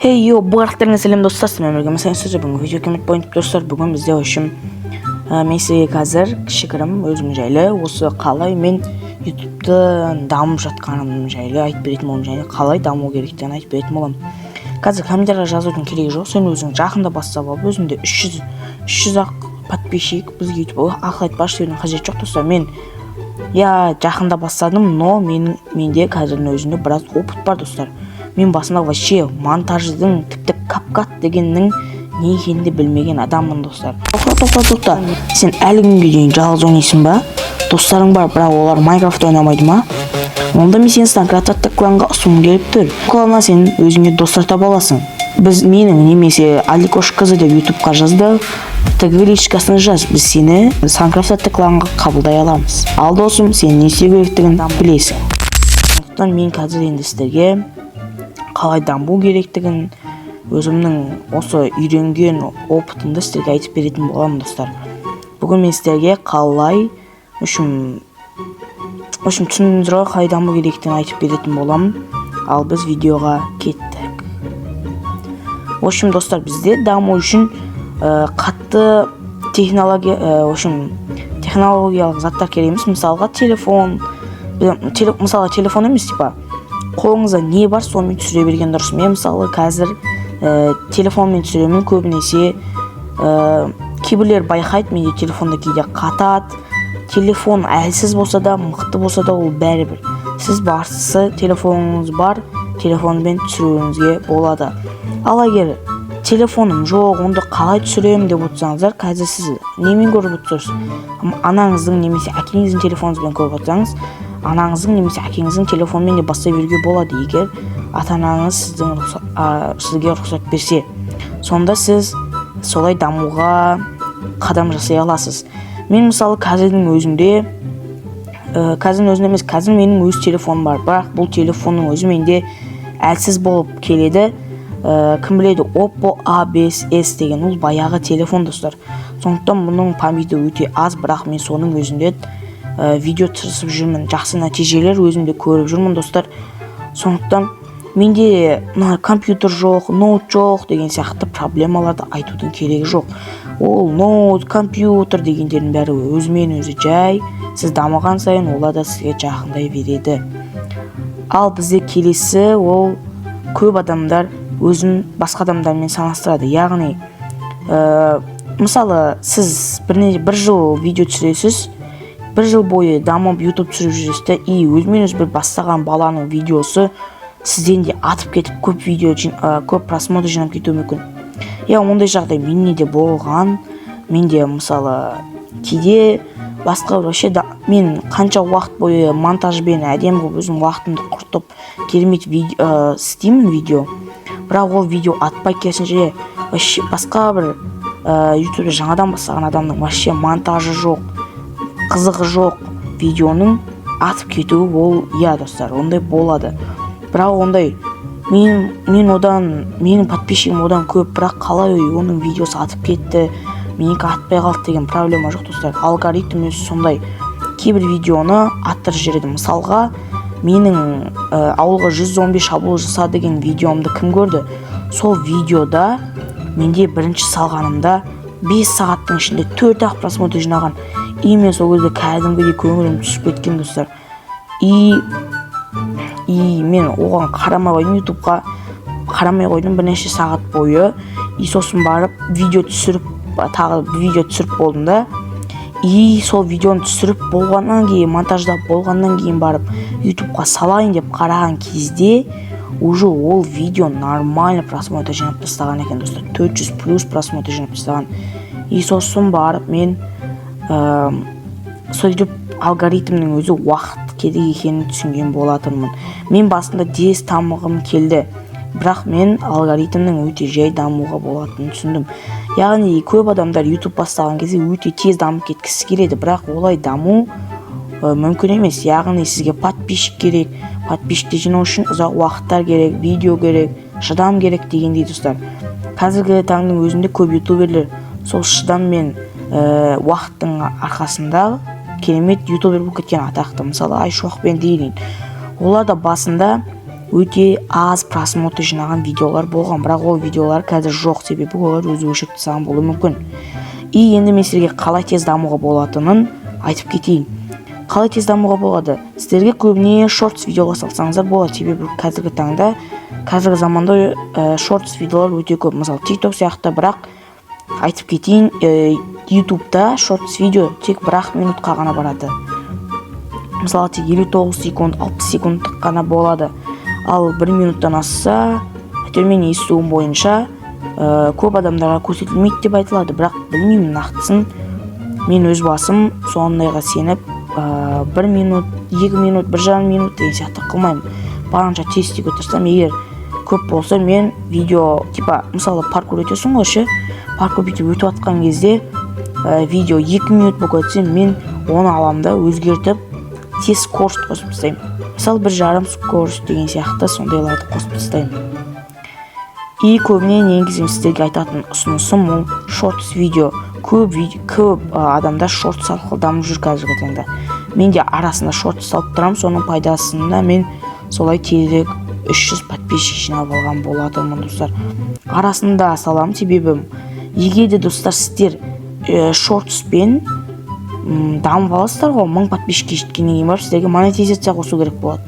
Хей, йо, барлықтарыңа сәлем, достар! Сіздермен бірге мен, Сайын. Бүгінгі видео Керемет Пойнт. Достар, бүгін бізде, в общем, мен сізге қазір кішігірім өзім жайлы, осы қалай мен ютубты дамып жатқаным жайлы айтып беретін боламын және қалай даму керектігін айтып беретін боламын. Қазір комментарийға жазудың керегі жоқ, сен өзің жақында бастап алып, өзіңде 300 ақ подписчик, бізге ютуб ақыл айтпашы деудің қажеті жоқ, достар. Мен, иә, жақында бастадым, но менде қазірдің өзінде біраз опыт бар, достар. Мен басында вообще монтаждың, тіпті капкат дегеннің не екенін де білмеген адаммын, достар. Тоқта, тоқта, тоқта! Сен әлі күнге дейін жалғыз ойнайсың ба? Достарың бар, бірақ олар Майнкрафт ойнамайды ма? Онда мен сені Станкрафт атты кланға ұсынғым келіп тұр. Кланнан сен өзіңе достар таба аласың. Біз менің немесе Аликош қызы деп ютубқа жаз да, тг личкасына жаз, біз сені Станкрафт атты кланға қабылдай аламыз. Ал, досым, сен не істеу керектігін білесің. Сондықтан мен қазір енді сіздерге қалай даму керектігін, өзімнің осы үйренген опытымды сіздерге айтып беретін боламын, достар. Бүгін мен сіздерге қалай, в общем, түсіндіңіздер ғой, қалай даму керектігін айтып беретін боламын. Ал біз видеоға кеттік. В общем, достар, бізде даму үшін қатты технология, в общем, технологиялық заттар керек емес. Мысалға, телефон, мысалға, телефон емес, типа қолыңызда не бар, сонымен түсіре берген дұрыс. Мен, мысалы, қазір телефонмен түсіремін көбінесе. Кейбіреулер байқайды, менде телефонда кейде қатады. Телефон әлсіз болса да, мықты болса да, ол бәрібір. Сіз бастысы телефоныңыз бар, телефонмен түсіруіңізге болады. Ал егер телефоным жоқ, онда қалай түсіремін деп отырсаңыздар, қазір сіз немен көріп отырсыз? Анаңыздың немесе әкеңіздің телефоныңызбен көріп отырсаңыз, анаңыздың немесе әкеңіздің телефонымен де бастай беруге болады. Егер ата анаңыз сізге рұқсат берсе, сонда сіз солай дамуға қадам жасай аласыз. Мен, мысалы, қазірдің өзінде, қазірдің өзінде емес, қазір менің өз телефоным бар, бірақ бұл телефонның өзі менде әлсіз болып келеді. Кім біледі, Oppo A5s деген ол баяғы телефон, достар. Сондықтан бұның памяті өте аз, бірақ мен соның өзінде видео тырысып жүрмін, жақсы нәтижелер өзім де көріп жүрмін, достар. Сондықтан менде мына компьютер жоқ, ноут жоқ деген сияқты проблемаларды айтудың керегі жоқ. Ол ноут, компьютер дегендердің бәрі өзімен өзі жай, сіз дамыған сайын олар да сізге жақындай береді. Ал бізде келесі, ол көп адамдар өзін басқа адамдармен салыстырады. Яғни, мысалы, сіз бір жыл видео түсіресіз, бір жыл бойы дамып, ютуб түсіріп жүресіз да, и өзімен өзі бір бастаған баланың видеосы сізден де атып кетіп, көп видео көп просмотр жинап кетуі мүмкін. Иә, ондай жағдай менде де болған. Менде, мысалы, кейде басқа вообще да, мен қанша уақыт бойы монтажбен әдемі қылып, өзім уақытымды құртып, керемет істеймін видео, бірақ ол видео атпай, керісінше, вообще басқа бір ютубта жаңадан бастаған адамның вообще монтажы жоқ, қызығы жоқ видеоның атып кетуі ол, иә, достар, ондай болады. Бірақ ондай мен одан, менің подписчигім одан көп, бірақ қалай оның видеосы атып кетті, менікі атпай қалды деген проблема жоқ, достар. Алгоритм өзі сондай, кейбір видеоны аттырып жібереді. Мысалға, менің ауылға 100 зомби шабуыл жасады деген видеомды кім көрді? Сол видеода менде бірінші салғанымда 5 сағаттың ішінде төрт ақ просмотр жинаған. И мен сол кезде кәдімгідей көңілім түсіп кеткен, достар. И мен оған қарамай қойдым, ютубқа қарамай қойдым бірнеше сағат бойы. И сосын барып видео түсіріп, тағы видео түсіріп болдым да. И сол видеоны түсіріп болғаннан кейін, монтаждап болғаннан кейін барып ютубқа салайын деп қараған кезде, уже ол видео нормально просмотр жинап тастаған екен, достар, 400 плюс просмотр жинап тастаған. И сосын барып мен сөйтіп алгоритмнің өзі уақыт керек екенін түсінген болатынмын. Мен басында тез дамығым келді, бірақ мен алгоритмнің өте жай дамуға болатынын түсіндім. Яғни көп адамдар ютуб бастаған кезде өте тез дамып кеткісі келеді, бірақ олай даму мүмкін емес. Яғни сізге подписчик керек, подписчикті жинау үшін ұзақ уақыттар керек, видео керек, шыдам керек дегендей, достар. Қазіргі таңның өзінде көп ютуберлер сол шыдам мен уақыттың арқасында керемет ютубер болып кеткен, атақты. Мысалы, Айшуақ пен Дейлин, олар да басында Өте аз просмотр жинаған видеолар болған, бірақ ол видеолар қазір жоқ, себебі олар өзі өшіріп тастаған болуы мүмкін. И енді мен сіздерге қалай тез дамуға болатынын айтып кетейін. Қалай тез дамуға болады? Сіздерге көбіне шортс видеолар салсаңыздар болады, себебі қазіргі таңда, қазіргі заманда шортс видеолар өте көп, мысалы, ТикТок сияқты. Бірақ айтып кетейін, Ютубта шортс видео тек бір ақ минутқа ғана барады, мысалы, тек 59 секунд, 60 секундтық қана болады. Ал бір минуттан асса, әйтеуір менің естуім бойынша, көп адамдарға көрсетілмейді деп айтылады. Бірақ білмеймін нақтысын. Мен өз басым сондайға сеніп, 1 минут, 2 минут, 1,5 минут деген сияқты қылмаймын, барынша тез істеуге тырысамын. Егер көп болса, мен видео, типа, мысалы, паркур өтесің ғой ше, паркур бүйтіп өтіп жатқан кезде видео 2 минут болып кетсе, мен оны аламын да, өзгертіп, тез скорость қосып тастаймын, мысалы, 1,5 скорость деген сияқты, сондайларды қосып тастаймын. И көбіне негізі сіздерге айтатын ұсынысым ол шортс видео. Көп адамдар шортс арқылы дамып жүр қазіргі таңда. Мен де арасында шортс салып тұрамын. Соның пайдасына мен солай тезірек 300 подписчик жинап алған болатынмын, достар. Арасында саламын, себебі егер де, достар, сіздер шортспен дамып аласыздар ғой, 1000 подписчикке жеткеннен кейін барып сіздерге монетизация қосу керек болады.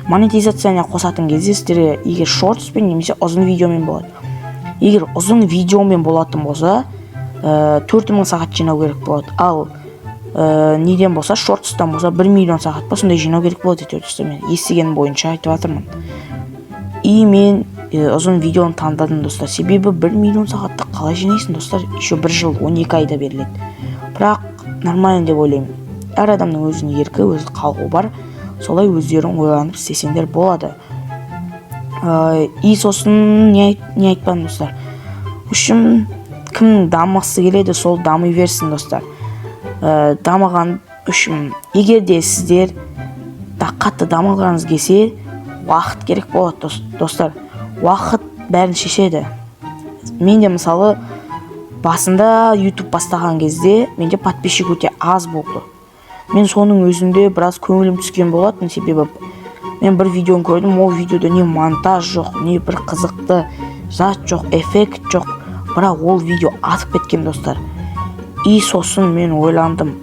Монетизацияны қосатын кезде сіздерге егер шортспен немесе ұзын видеомен болады. Егер ұзын видеомен болатын болса, 4000 сағат жинау керек болады. Ал неден болса, шортстан болса, 1 миллион сағат па, сондай жинау керек болады әйтеуір, достар. Мен естігенім бойынша айтып жатырмын. И мен ұзын видеоны таңдадым, достар, себебі 1 миллион сағатты қалай жинайсың, достар? Еще бір жыл 12 айда беріледі. Бірақ нормально деп ойлаймын. Әр адамның өзінің еркі, өз қалауы бар, солай өздерің ойланып істесеңдер болады. И сосын не айтпадым, достар? В общем, кім дамығысы келеді, сол дами берсін, достар. Дамыған үшін, егер де сіздер да қатты дамығыңыз келсе, уақыт керек болады, достар. Уақыт бәрін шешеді. Мен де, мысалы, басында YouTube бастаған кезде менде подписчик өте аз болды. Мен соның өзінде біраз көңілім түскен болатын, себебі мен бір видеоны көрдім, ол видеода не монтаж жоқ, не бір қызықты зат жоқ, эффект жоқ, бірақ ол видео атып кеткен, достар. И сосын мен ойландым: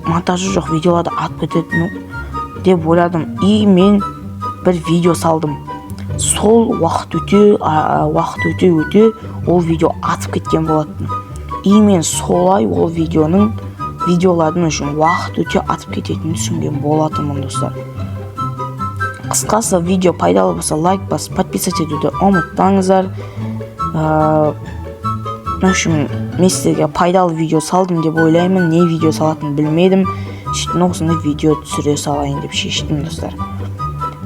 Монтажы жоқ видеоларды атып кетеді, ну», деп ойладым. И мен бір видео салдым. Сол уақыт өте өте ол видео атып кеткен болатын. И мен солай ол видеолардың үшін уақыт өте атып кететінін түсінген болатынмын, достар. Қысқасы, видео пайдалы болса, лайк басып, подписаться етуді ұмытпаңыздар. В общем, мен сіздерге пайдалы видео салдым деп ойлаймын. Не видео салатынын білмедім, сөйтіп осындай видео түсіре салайын деп шештім, достар.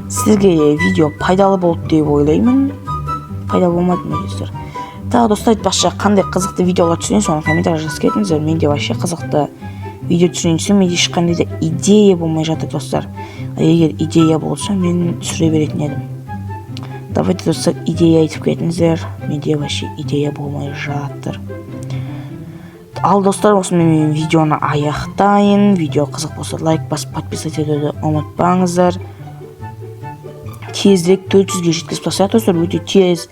Сіздерге видео пайдалы болды деп ойлаймын. Пайдалы болмады ма, достар? Тағы, достар, айтпақшы, қандай қызықты видеолар түсірейін, соны комментарий жазып кетіңіздер. Менде вообще қызықты видео түсірейін десем, менде ешқандай да идея болмай жатыр, достар. Егер идея болса, мен түсіре беретін едім. Давайте, достар, идея айтып кетіңіздер, менде вообще идея болмай жатыр. Ал, достар, осымен мен видеоны аяқтайын. Видео қызық болса, лайк басып, подписаться етуді ұмытпаңыздар. Тезірек 400-ге жеткізіп тастайық, достар. Өте тез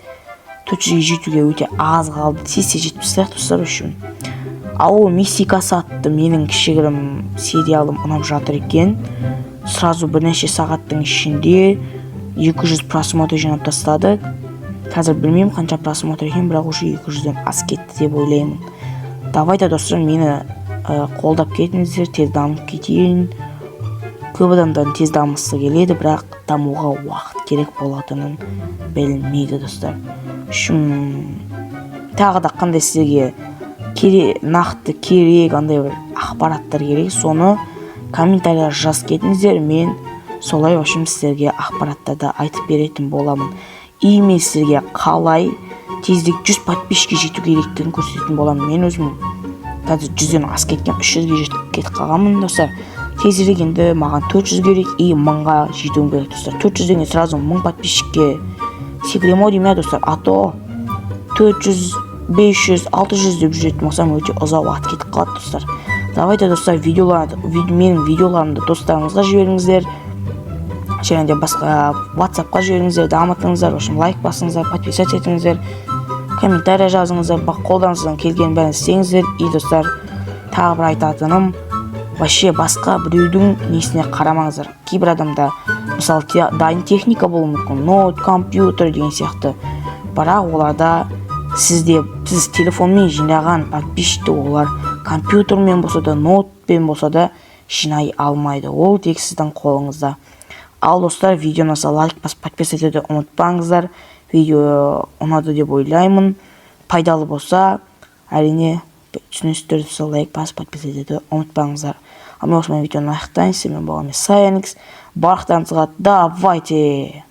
400-ге жетуге өте аз қалды, тез тез жетіп тастайық, достар. В общем, Ауыл мистикасы атты менің кішігірім сериалым ұнап жатыр екен. Сразу бірнеше сағаттың ішінде 200 просмотр жинап тастады. Қазір білмеймін қанша просмотр екен, бірақ уже 200-ден асып кетті деп ойлаймын. Давайте, достар, мені қолдап кетіңіздер, тез дамып кетейін. Көп адамдардың тез дамығысы келеді, бірақ дамуға уақыт керек болатынын білмейді, достар. Үшін тағы да қандай сіздерге нақты керек, андай бір ақпараттар керек, соны комментарийға жазып кетіңіздер. Мен солай, в общем, сіздерге ақпараттарды айтып беретін боламын. И мен сіздерге қалай тезірек 100 подписчикке жету керектігін көрсететін боламын. Мен өзім қазір 100-ден асып кеткен, 300-ге жетіп кетіп қалғанмын, достар. Тезірек енді маған 400 керек и 1000-ға жетуім керек, достар. 400-ден кейін сразу 1000 подписчикке секіремін ау деймін, иә, достар. А то 400, 500, 600 деп жүретін болсам, өте ұзақ уақыт кетіп қалады, достар. Давайте, достар, видеоларды, менің видеоларымды достарыңызға жіберіңіздер. Және де басқа WhatsAppқа жіберіңіздер, дамытыңыздар. В общем, лайк басыңыздар, подписаться етіңіздер, комментарий жазыңыздар, қолдарыңыздан келгеннің бәрін істеңіздер. И, достар, тағы бір айтатыным: вообще басқа біреудің несіне қарамаңыздар. Кейбір адамда, мысалы, дайын техника болуы мүмкін, ноут, компьютер деген сияқты, бірақ оларда сізде, сіз телефонмен жинаған подписчикті олар компьютермен болса да, ноутпен болса да жинай алмайды. Ол тек сіздің қолыңызда. Ал, достар, видео ұнаса, лайк басып, подписаться етуді ұмытпаңыздар. Видео ұнады деп ойлаймын. Пайдалы болса, әрине, түсінесіздер. Сол лайк басып, подписаться етуді ұмытпаңыздар. Ал мен осымен видеоны аяқтайын. Сіздермен болған мен, Саяникс. Барлықтарыңызға давайте.